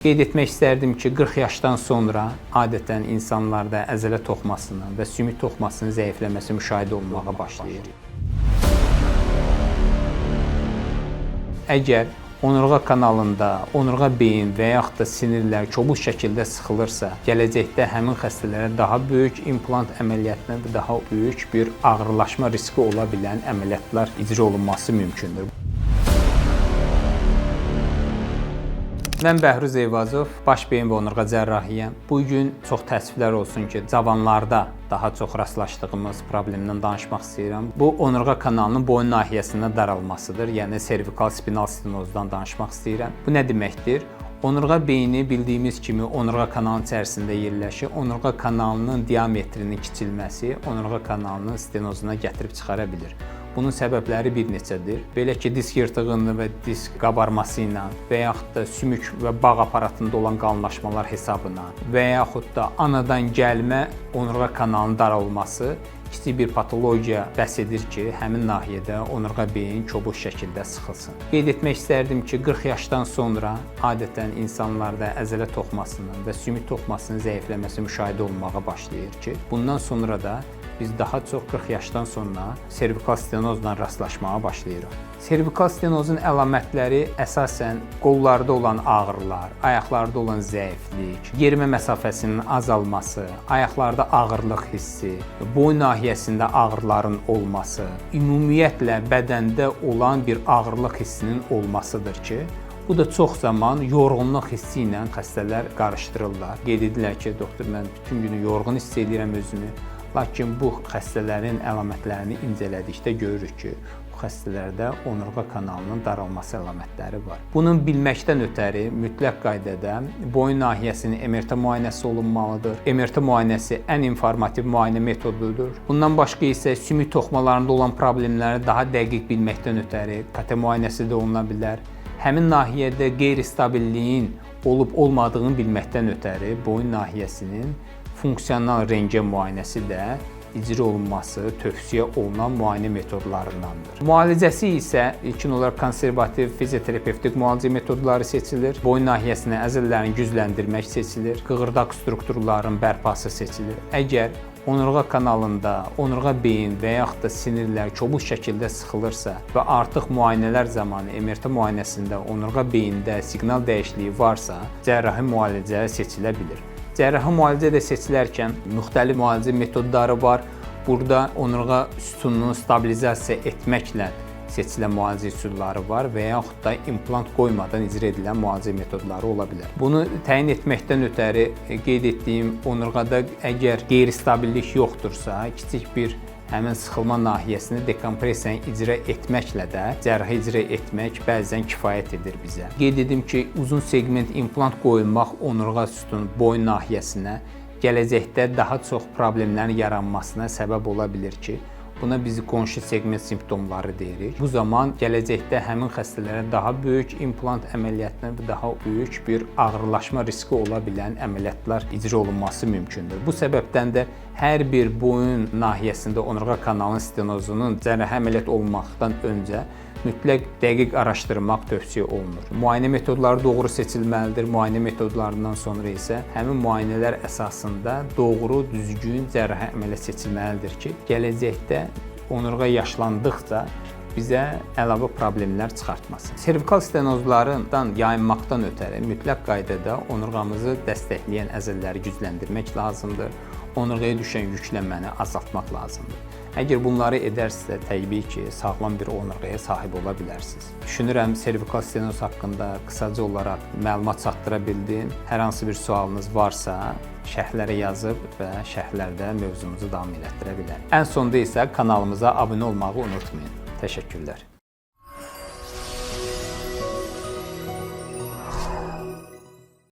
Qeyd etmək istərdim ki, 40 yaşdan sonra adətən insanlarda əzələ toxumasının və sümük toxumasının zəifləməsi müşahidə olunmağa başlayır. Əgər onurğa kanalında, onurğa beyin və yaxud da sinirlər kobud şəkildə sıxılırsa, gələcəkdə həmin xəstələrə daha böyük implant əməliyyatına və daha böyük bir ağırlaşma riski ola bilən əməliyyatlar icra olunması mümkündür. Mən Bəhruz Eyvazov, baş beyin və onurğa cərrahiyəm. Bu gün çox təəssüflər olsun ki, cavanlarda daha çox rastlaşdığımız problemdən danışmaq istəyirəm. Bu onurğa kanalının boyun nahiyəsində daralmasıdır, yəni servikal spinal stenozdan danışmaq istəyirəm. Bu nə deməkdir? Onurğa beyni bildiyimiz kimi onurğa kanalının içərisində yerləşir. Onurğa kanalının diametrinin kiçilməsi onurğa kanalının stenozuna gətirib çıxara bilir. Bunun səbəbləri bir neçədir. Belə ki, disk yırtığını və disk qabarması ilə və yaxud da sümük və bağ aparatında olan qalınlaşmalar hesabına və yaxud da anadan gəlmə onurğa kanalının daralması kiçik bir patologiya bəs edir ki, həmin nahiyədə onurğa beyin kobud şəkildə sıxılsın. Qeyd etmək istərdim ki, 40 yaşdan sonra adətən insanlarda əzələ toxumasının və sümük toxumasının zəifləməsi müşahidə olunmağa başlayır ki, bundan sonra da biz daha çox 40 yaşdan sonra servikal stenozla rastlaşmağa başlayırıq. Servikal stenozun əlamətləri əsasən qollarda olan ağrılar, ayaqlarda olan zəiflik, yerimə məsafəsinin azalması, ayaqlarda ağırlıq hissi, boyun nahiyəsində ağrıların olması, ümumiyyətlə bədəndə olan bir ağırlıq hissinin olmasıdır ki, bu da çox zaman yorğunluq hissi ilə xəstələr qarışdırırlar. Qeyd edirlər ki, doktor, mən bütün günü yorğun hiss edirəm özümü. Lakin bu xəstələrin əlamətlərini incələdikdə görürük ki, bu xəstələrdə onurğa kanalının daralması əlamətləri var. Bunun bilməkdən ötəri mütləq qaydada boyun nahiyəsinin MRT müayinəsi olunmalıdır. MRT müayinəsi ən informativ müayinə metodudur. Bundan başqa isə sümük toxumalarında olan problemləri daha dəqiq bilməkdən ötəri KT müayinəsi də oluna bilər. Həmin nahiyədə qeyri-stabilliyin olub olmadığını bilməkdən ötəri boyun nahiyəsinin funksional rentgen müayinəsi də icra olunması tövsiyə olunan müayinə metodlarındandır. Müalicəsi isə ilkin olaraq konservativ fizioterapevtik müalicə metodları seçilir. Boyun nahiyəsinə əzələlərini gücləndirmək seçilir. Qığırdaq strukturlarının bərpası seçilir. Əgər onurğa kanalında, onurğa beyin və yaxud da sinirlər kobud şəkildə sıxılırsa və artıq müayinələr zamanı MRT müayinəsində onurğa beyində siqnal dəyişikliyi varsa, cərrahi müalicə seçilə bilir. Cərrahi müalicə də seçilərkən müxtəlif müalicə metodları var. Burada onurğa sütununu stabilizasiya etməklə seçilən müalicə üsulları var və yaxud da implant qoymadan icra edilən müalicə metodları ola bilər. Bunu təyin etməkdən ötəri qeyd etdiyim onurğada əgər qeyri-stabillik yoxdursa, kiçik bir həmin sıxılma nahiyəsini dekompressiyanı icra etməklə də cərrahi icra etmək bəzən kifayət edir bizə. Qeyd edim ki, uzun segment implant qoyulmaq onurğa sütun boyun nahiyəsinə gələcəkdə daha çox problemlərin yaranmasına səbəb ola bilir ki, buna biz qonşu segment simptomları deyirik. Bu zaman gələcəkdə həmin xəstələrə daha böyük implant əməliyyatına və daha böyük bir ağırlaşma riski ola bilən əməliyyatlar icra olunması mümkündür. Bu səbəbdən də hər bir boyun nahiyəsində onurğa kanalının stenozunun cərrahi əməliyyat olunmaqdan öncə mütləq dəqiq araşdırmaq tövsiyə olunur. Müayinə metodları doğru seçilməlidir. Müayinə metodlarından sonra isə həmin müayinələr əsasında doğru, düzgün cərrahi əməliyyat seçilməlidir ki, gələcəkdə onurğa yaşlandıqca bizə əlavə problemlər çıxartmasın. Servikal stenozlarından yayınmaqdan ötəri mütləq qaydada onurğamızı dəstəkləyən əzələləri gücləndirmək lazımdır. Onurğaya düşən yüklənməni azaltmaq lazımdır. Əgər bunları edərsinizsə, təbii ki, sağlam bir onurğaya sahib ola bilərsiniz. Düşünürəm, servikal stenoz haqqında qısaca olaraq məlumat çatdıra bildim. Hər hansı bir sualınız varsa, şərhlərə yazıb və şərhlərdə mövzumuzu davam elətdirə bilərik. Ən sonda isə kanalımıza abunə olmağı unutmayın. Təşəkkürlər.